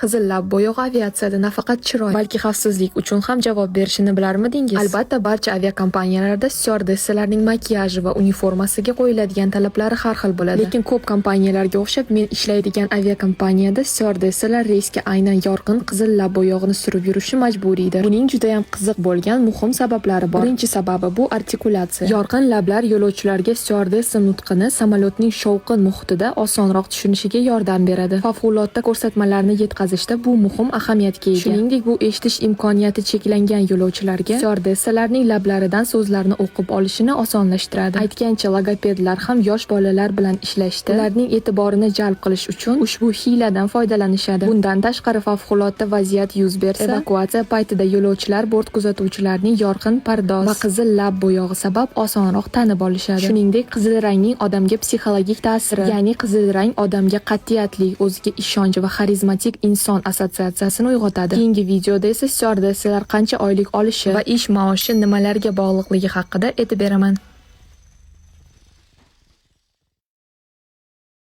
Qizil lab bo'yog'i aviatsiyada nafaqat chiroy, balki xavfsizlik uchun ham javob berishini bilarmidingiz? Albatta, barcha aviakompaniyalarda styuardessalarning makiyaji va uniformasiga qo'yiladigan talablari har xil bo'ladi. Lekin ko'p kompaniyalarga o'xshab men ishlaydigan aviakompaniyada styuardessalar reysga aynan yorqin qizil lab bo'yog'ini surib yurishi majburiydir. Buning juda ham qiziq bo'lgan muhim sabablari bor. Birinchi sababi bu artikulatsiya. Yorqin lablar yo'lovchilarga styuardessa nutqini samolyotning shovqin muhitida osonroq tushunishiga yordam beradi. Favqulodda ko'rsatmalarni yetkazishda bu muhim ahamiyatga ega. Shuningdek, bu eshitish imkoniyati cheklangan yo'lovchilarga styuardessalarning lablaridan so'zlarni o'qib olishini osonlashtiradi. Aytgancha, logopedlar ham yosh bolalar bilan ishlashda ularning e'tiborini jalb qilish uchun ushbu hiyladan foydalanishadi. Bundan tashqari, favqulodda vaziyat yuz bersa, evakuatsiya paytida yo'lovchilar bort kuzatuvchilarining yorqin pardoz va qizil lab bo'yog'i sabab osonroq tanib olishadi. Shuningdek, qizil rangning odamga psixologik ta'siri, ya'ni qizil rang odamga qat'iyatli, o'ziga ishonch va xarizmatik inson assotsiatsiyasini uyg'otadi. Keyingi videoda esa styuardessalar qancha oylik olishi va ish maoshi nimalarga bog'liqligi haqida aytib beraman.